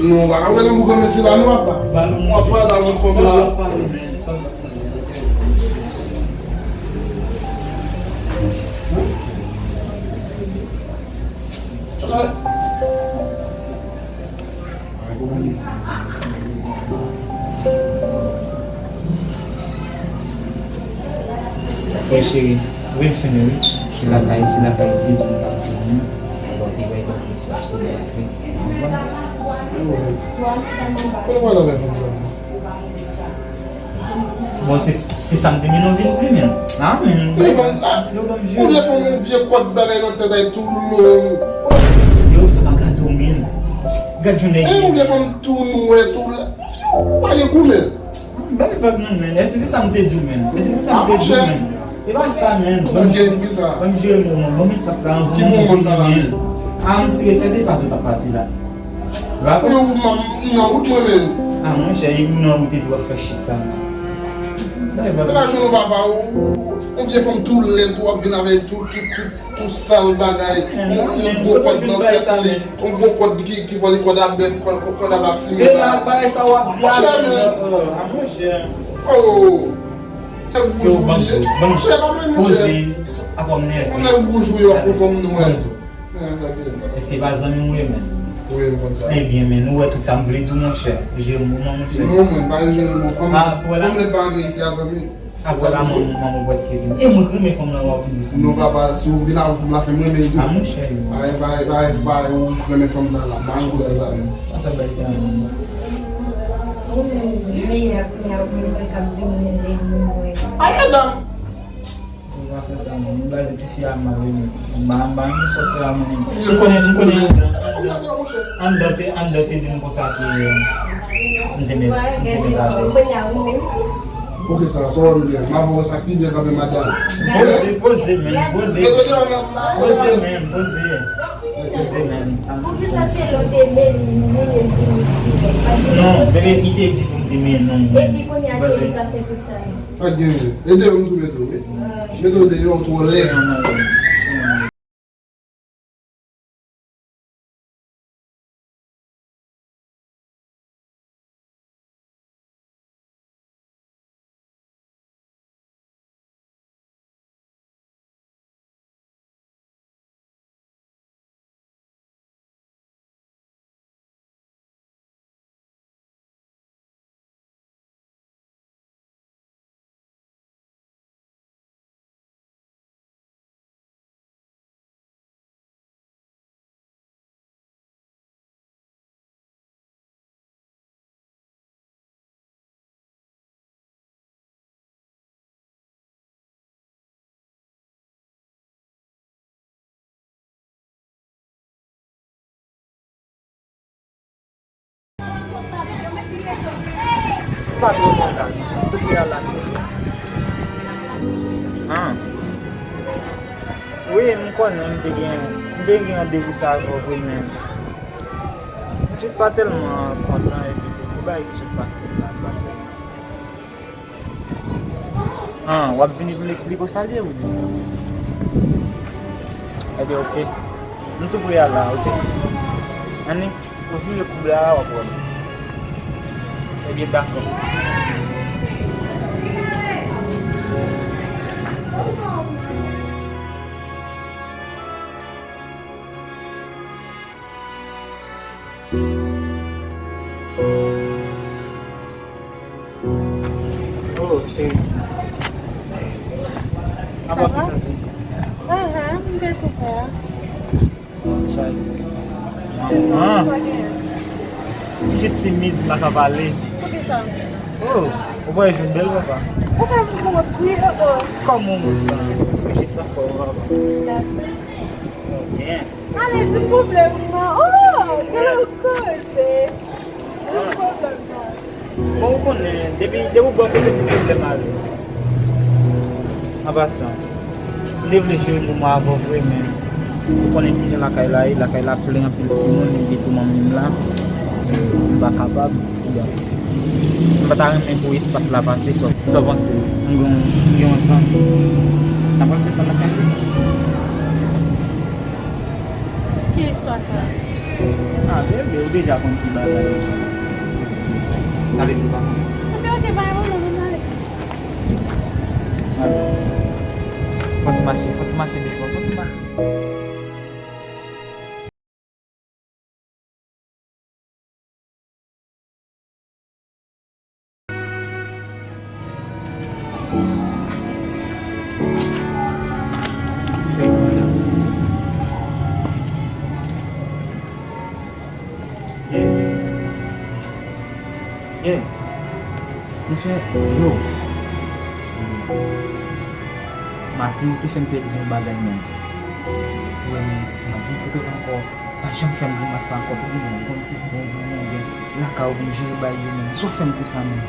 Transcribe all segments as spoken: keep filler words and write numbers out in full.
Non, w pa ka wè nan bougon mesye la, non, papa. W ap pale avèk fanm la. Wi, cheri. Wi, m fini, wi. Se lakay, se lakay te di m pa vini. Bon, te bay tankou espas pou li antre. Bon, se, se sa m te mennen w vin di, men. Ah, men. Yo ban m jwe. Ou vle fè yon vye kòd bagay nan tèt ay tou long. Yo, sa pa gade w, men. Gad yon nèg. Ou vle fè m tou nwè, tou la. Ou pa gen gou, men. Bay vag non, men. Èske se sa m te di w, men? Èske se sa m te di w, men? E pa sa, men. Ban m jere mo, ban m espas la, ban m vizite, men. Ah, m sirye, se te pa tout ap pati la. Rapè. Yo, m nan wout mwen, men. Ah, monchè, e ou nan wout epi w ap fè shit sa, men. Bay vag. E pa jwenn yon papa, ou, ou, yon vye fanm tou lèd, ou ap vin avèk tou, tou, tou. Tou sal bagay. Yon gwo kòd nan tèt li. Yon gwo kòd ki, ki vòlè kòd a bèf, kòd, kòd a basim la. E la, bagay sa w ap di a, men. Ah, monchè. Oh. Se boujou ye. Monchè, pa menm monchè. Poze, apa w nève. Ou nèg boujou yo ap konfòm nou, wè. E se pa zanmi w ye, men. Wi, m konn sa. Ebyen, men, ou wè tout sa m vle di w, monchè. Jere mo non, monchè. Non, mwen pa jere mo. Fanm nèt pa antre isi a, zanmi. Apre la, manman, manman prèske vini. E mwen renmen fanm nan, w ap vin di fanm nan. Non, papa, si w vin avè fanm la, fè m renmen l tou. Ah, monchè, yo. Bay, bay, bay, bay, ou renmen fanm sa la. Bay, ou renmen sa la. Pa fè bay sa, non. Ou menm, meyè, kounye a, ou menm, k ap di moun de moun, wè. Ay, medam! Ou pa fè sa, non. Ou baze ti fi a mal, wi, men. M pa, m pa renmen sa w fè a mwen, non. M konnen, m konnen anndan, anndan, anndan te, anndan te di m konsa ke, eh, m te met, m te met avè l. Poukisa sa w menm? M ap wè sa pi byen kanpe madanm. Poze, poze, men, poze. Poze, men, poze. Poze, men. Poukisa se lè w te mennen l vin isit? Non, bebe, li te di pou m te mennen l. Epi kounye a se li k ap fè tout sa yo. Pa gen. Ede yo m tou mete w, wi. Mete w deyò, w twò lèd. M pa twò kontan, non. M tou prè al la. Ah. Wi, m konnen m te gen, m te gen randevou sa avè w vre, men m jis pa tèlman kontan epi tou, pou bagay ki sot pase la, m pa tèlman. Ah, w ap vini pou m eksplike w sa l ye, ou di? Ebyen, oke. M tou prè al la, oke? Annik, ou vire koub la, w ap wè m. Ebyen, dakò. Oh, cheri. Apa w te tande? Aha, m te tou prè. Chay. Manman. Sa gen? M jis timid, m pa ka pale. Poukisa? Oh, ou pa jwenn bèl papa. Ou fè m kòman kriye, oh, oh. Kòman w kontan? Ou jis anfòm, papa. Mèsi. Sa byen. Ale, di m pwoblèm nan. Oh, gen yon koze. Di m pwoblèm nan. Bon, ou konnen, depi, depi w bò kote tout pwoblèm ale. An pasan, m te vle jere moman avè w vre, men ou konnen kijan lakay la ye, lakay la plen anpil timoun, epi tou manmi m la, m pa kapab. Bon. M pa ta renmen pou espas la pase, sa, sa w panse? M gen, m gen yon zanmi. N ap fè sa, n ap fè sa. Ki istwa sa? Ah, bebe, ou deja konn ki bagay yo. Sa vle di pa konn. Ebyen, oke, pa gen pwoblèm, ann ale. Ale. Fò ti mache, fò ti mache, bebe, fò ti mache. Yeah. Yeah. Monchè, yo. Maten, ou te fè m pèdi yon bagay, menn. Ou wè, menn, m ap vin kote w ankò. Pa janm fè m grimas sa ankò, pou mwen, kòmsi bon zanmi w gen lakay ou pou m jere bay yo, menn. Sa w fè m pou sa, menn?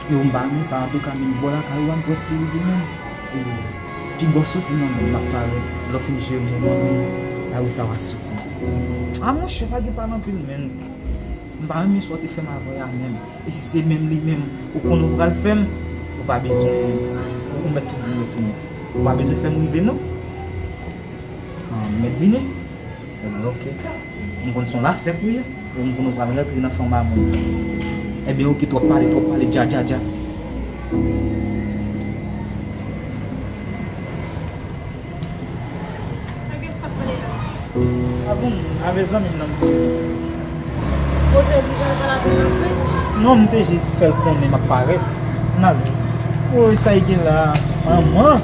Yo, m pa renmen sa, antouka, menn, bò lakay ou a, m prèske rive, menn. E, pi bò soti nan menn, m ap parèt. Lè w fin jere moman, menn, la wi sa w a soti. A, monchè, pa gen pale anpil, menn. M pa renmen sa w te fè m avan a, menn. E si se menm li menm, ou konn ou pral fè m, ou pa bezwen, ou, ou mèt tou di m retounen. Ou pa bezwen fè m rive, non. Ah, m mèt vini? Ebyen, oke. M konn se yon lasèk ou ye. Ou m konn ou pral rantre nan fanm a moun. Ebyen, oke, twòp pale, twòp pale, dja, dja, dja. A bon, avè zanmi m nan m te ye. Ou te di ke l pa la vin rantre? Non, m te jis fè l konnen m ap parèt. N al. Woy, sa y gen la? Manman!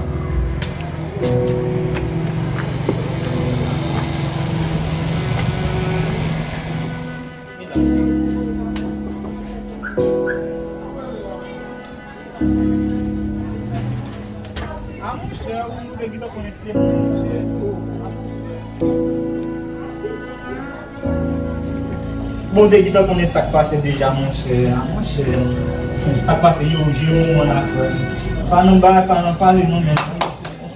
A monchè, ou te gentan konnen se mwen, monchè. Bon, ou te gentan konnen sa k pase deja, monchè. A monchè. Sa k pase, yo, jere moman la, frè. Pa nan bagay, pa nan pale, non, men.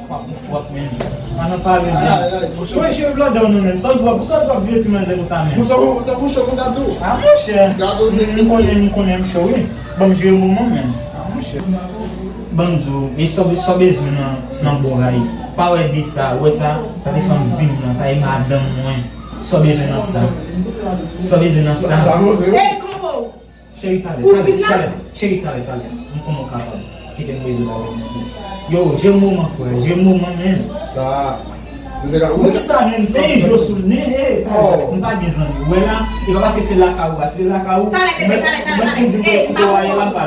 Frap, frap, men. Pa nan pale, men. Mwen, jere blòdè w, non, men. Sa w dwòl, sa w dwòl vye ti manzè konsa, men. Ou sa, ou sa, ou cho konsa tou. A, monchè. Gade w, men, m konnen, m konnen m cho, wi. Ban m jere moman, men. A, monchè. Ban m di w, e sa w, sa w bezwen nan, nan bò la, e. Pa wè de sa, wè sa, sa se fanm vi m nan, sa e madanm mwen. Sa w bezwen nan sa? Sa w bezwen nan sa? Sa, sa move, wi. Ey, konbo! Cheri, talè, talè, talè, cheri, talè, talè. M konnen w kapab. Kite m rezoud avèk misye. Yo, jere moman, frè, jere moman, men. Sa, nou te ka, wi, sa, men, m te yon jou sou l, men, e, talè, talè. M pa gen zanmi. Ou wè la, e pa paske se lakay ou a, se lakay ou. Talè, bebe, talè, talè, talè. Mwen, mwen, mwen, e, m pa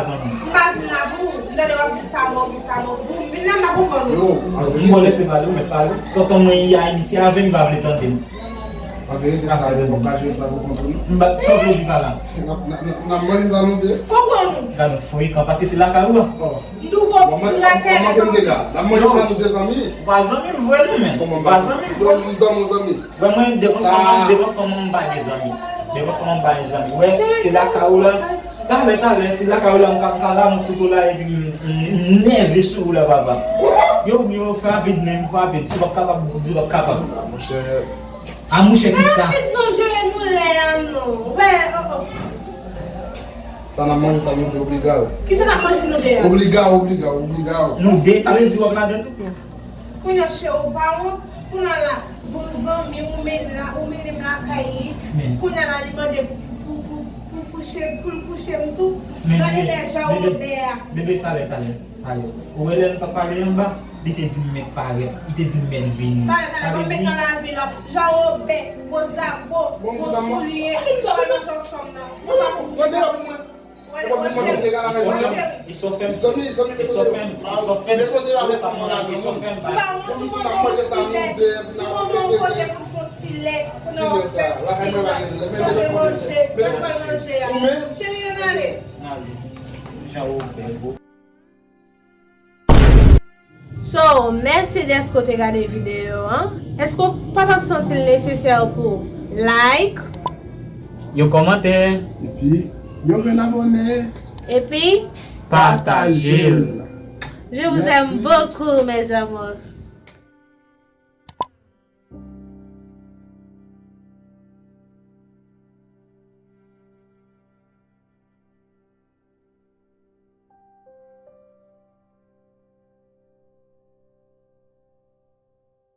konprann. M pa vin la pou, m tande w ap di sa move, sa move. Bon, vin la, m pa konprann ou. Yo, m lese pale, ou mèt pale. Tonton mwen, i abitye avè m, i pa vle tande m. An verite, sa yo, w ap ka jere sa pou kont ou, non? M pa, sa w vle di pa la? N ap, n ap, n ap, n ap manje sa nou de. Konprann ou? Gade yon frekan, paske se lakay ou a. Oh. M twouve w lakay la. Kòman ke m te ka? N ap manje sa nou de, zanmi. Ou pa zanmi m vre, non, men. Kòman m pa zanmi? Ou pa zanmi m vre. M zanmi w, zanmi. Wè, mwen, devan fanm, devan fanm, m pa gen zanmi. Devan fanm, m pa gen zanmi. Wè, se lakay ou la. Talè, talè, se lakay ou la, m ka, m ka la, m koute w la, epi m, m, m nève sou ou la, papa. Yo, yo, fè rapid, men, fè rapid. Si w p ap kapab, di w p ap kapab. Ah, monchè. A mouche ki sa? Fè rapid non, jere nou lè a non. Wè, oh, oh. Sa n ap manje, sa nou de obliga w. Kisa n ap manje nou de a? Obliga w, obliga w, obliga w. Nou de, sa vle di w ap ladan tou? Kounye a cheri w pa wont, kounye a la, bon zanmi ou mennen la, ou mennen m lakay li. Men. Kounye a la li mande pou, pou, pou, pou kouche, pou l kouche m tou. Men gade bebe, lè Jean bebe, Robert a. Bebe, talè, talè, talè. Ou wè lè nou t ap pale anba, li te di m mèt parèt, li te di m mèt vini. Talè, talè, pa met nan lavi la. Jean Robert, gwo zago, gwo soulye, pa manje ansanm nan. Mande la pou mwen. Wè, mwen cheri, mwen cheri. Li sofè m. Li sofè m. Li sofè m. Li sofè m. Li sofè m. Li pa wont pou mande yon ti lè. Li mande yon kote pou l fè yon ti lè. Kounye a w ap fè stil la. Manje, manje, manje, manje a. Cheri, ann ale. Ann ale. Jan ou bèl, bo. So, mèsi dèske w te gade videyo an. Èske w pa t ap santi l nesesè pou like? Yon kòmantè. Epi, yon grenn abòne. Epi, pataje l. Je vous aime beaucoup, mes amours.